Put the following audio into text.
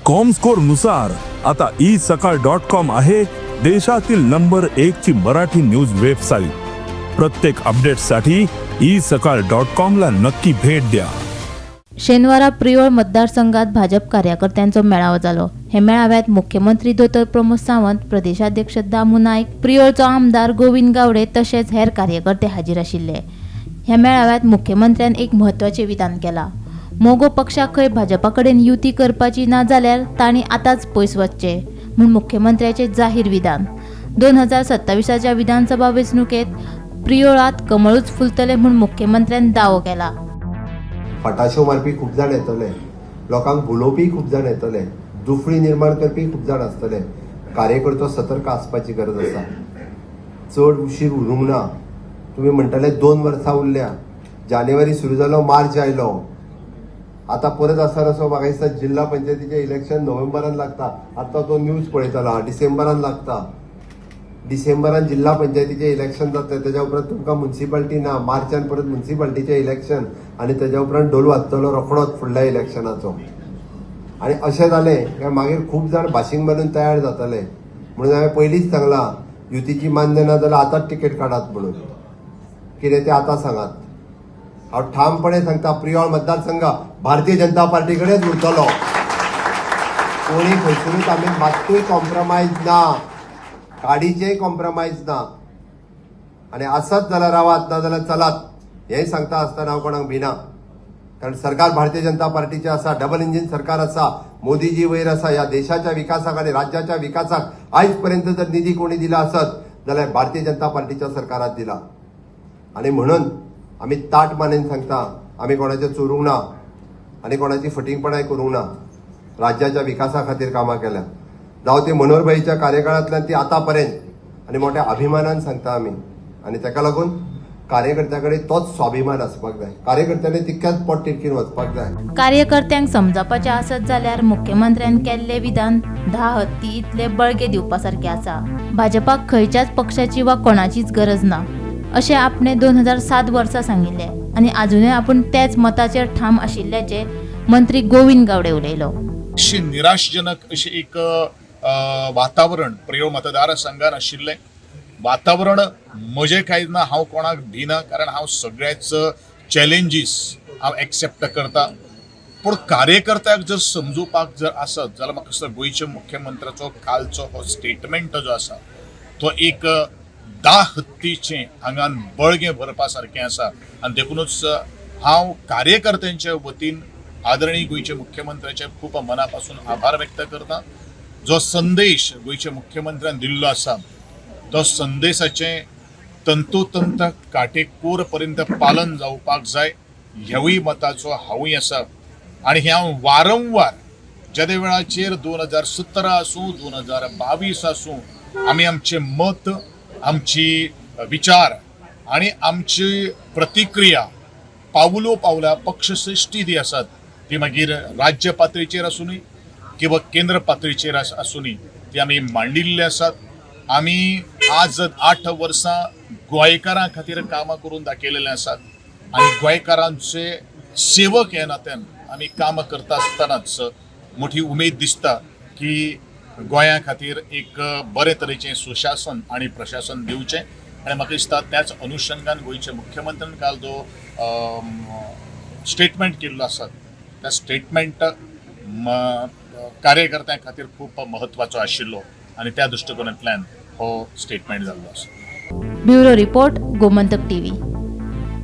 Comscore नुसार आता E सकाळ डॉट कॉम आहे देशातील नंबर एक ची मराठी न्यूज वेबसाईट. प्रत्येक अपडेटसाठी ई सकाळ डॉट कॉम ला नक्की भेट द्या. शेनवारा प्रियोळ मतदारसंघात भाजप कार्यकर्त्यांचो मेळावो जालो. हे मेळाव्यात मुख्यमंत्री दोतोर प्रमोद सावंत, प्रदेशाध्यक्ष दामू नायक, प्रियोळचो आमदार गोविंद गावडे तशेंच हेर कार्यकर्ते हाजीर आशिल्ले. ह्या मेळाव्यात मुख्यमंत्र्यान एक म्हत्वाचें विधान केलां. मगो पक्षाक खंय भाजपा कडेन युती करपाची ना जाल्यार तांणी आतांच पयस वचचें म्हूण मुख्यमंत्र्याचें जाहीर विधान. 2027च्या विधानसभा वेंचणुकेंत प्रियोळांत कमळूच फुलतलें म्हूण मुख्यमंत्र्यान दावो केला. फटाश्यो मारपी खूब जाण येतले, लोकांक भुलोवपी खूब जाण येतले, दुफळी निर्माण करपी खूब जाण आसतले. कार्यकर्तो सतर्क आसपाची गरज आसा. चड उशीर उरूंक ना. तुमी म्हणटले 2 वर्सां उरल्या. जानेवारी सुरू जालो, मार्च आयलो, आतां परत आसा असो म्हाका दिसता जिल्हा पंचायतीचें इलेक्शन नोव्हेंबरान लागता. आतां तो न्यूज पळयतालो हांव, डिसेंबरान लागता. डिसेंबरान जिल्हा पंचायतीचें इलेक्शन जातलें. तेज्या उपरांत तुमकां मुन्सिपाल्टी ना. मार्चान परत मुन्सिपाल्टीचें इलेक्शन आनी तेज्या उपरांत ढोल वाजतलो रोखडोच फुडल्या इलेक्शनाचो. आनी अशें जालें काय मागीर खूब जाण बाशिंग बांदून तयार जातले. म्हणून हांवें पयलींच सांगलां, युतीची मान्य ना जाल्यार आतांच तिकेट काडात म्हणून. कितें तें आतां सांगात. हांव ठामपणे सांगता, प्रियोळ मतदारसंघ भारतीय जनता पार्टी कडेच उरतलो. कोणी खंयसरूच आमी मात्तूय कॉम्प्रोमायज ना, काडीचेय कॉम्प्रोमायज ना. आनी आसत जाल्यार रावात, ना जाल्यार चलात, हेंय सांगता आसतना हांव कोणाक भिना, कारण सरकार भारतीय जनता पार्टीचें आसा, डबल इंजीन सरकार आसा, मोदीजी वयर आसा. ह्या देशाच्या विकासाक आनी राज्याच्या विकासाक आयज पर्यंत जर निधी कोणी दिला आसत जाल्यार भारतीय जनता पार्टीच्या सरकारात दिला. आनी म्हणून आमी ताट मानेन सांगता, आमी कोणाचें चोरूंक ना आनी कोणाची फटींगपणाय करूंक ना. राज्याच्या विकासा खातीर कामां केल्या, जावं ती मनोहरभाईच्या कार्यकाळांतल्यान ती आतां पर्यंत. आनी मोठ्या अभिमानान सांगता आमी. आनी ताका लागून कार्यकर्त्या कडेन तोच स्वाभिमान आसपाक जाय. कार्यकर्त्यांनी तितक्याच पोट तिडकीन वचपाक जाय. कार्यकर्त्यांक समजावपाचें आसत जाल्यार मुख्यमंत्र्यान केल्लें विधान 10 हत्ती इतले बळगे दिवपा सारकें आसा. भाजपाक खंयच्याच पक्षाची वा कोणाचीच गरज ना अशें आपणे 2007 वर्सा सांगिल्लें आनी आजुनय आपूण त्याच मताचेर ठाम आशिल्ल्याचें मंत्री गोविंद गावडे उलयलो. अशी निराशजनक अशें एक वातावरण प्रियोळ मतदारसंघान आशिल्लें वातावरण. म्हजें कांय ना, हांव कोणाक भिना, कारण हांव सगळ्याच चॅलेंजीस हांव एक्सेप्ट करता. पूण कार्यकर्त्याक जर समजुपाक जर आसत जाल्यार म्हाका दिसता गोंयच्या मुख्यमंत्र्याचो कालचो हो स्टेटमेंट जो आसा तो एक 10 हत्तीचें आंगान बळगें भरपा सारकें आसा. आनी देखुनूच हांव कार्यकर्त्यांच्या वतीन आदरणीय गोंयच्या मुख्यमंत्र्याचे खूब मना पासून आभार व्यक्त करता. जो संदेश गोंयच्या मुख्यमंत्र्यान दिल्लो आसा तो संदेशाचें तंतोतंत काटेकोर पर्यंत पालन जावपाक जाय, ह्यावूय मताचो हांवूय आसा. आनी हें हांव वारंवार जेदे वेळाचेर 2017 आसूं, 2022 आसूं, आमी आमचें मत, आमची विचार आनी आमची प्रतिक्रिया पावलो पावला पक्षश्रेश्ठी ती आसात ती मागीर राज्य पातळीचेर आसूनय किंवा केंद्र पातळीचेर आसूनय ती आमी मांडिल्ली आसात. आमी आज 8 वर्सां गोंयकारां खातीर कामां करून दाखयलेलें आसात आनी गोंयकारांचे सेवक ह्या नात्यान आमी कामां करता आसतनाच मोठी उमेद दिसता की गोंया खातीर एक बरे तरेचें सुशासन आनी प्रशासन दिवचें. आनी म्हाका दिसता त्याच अनुशंगान गोंयच्या मुख्यमंत्र्यान काल जो स्टेटमेंट केल्लो आसा त्या स्टेटमेंट कार्यकर्त्यां खातीर खूब म्हत्वाचो आशिल्लो आनी त्या दृश्टिकोनांतल्यान हो स्टेटमेंट जाल्लो आसा. Bureau report, Gomantak TV.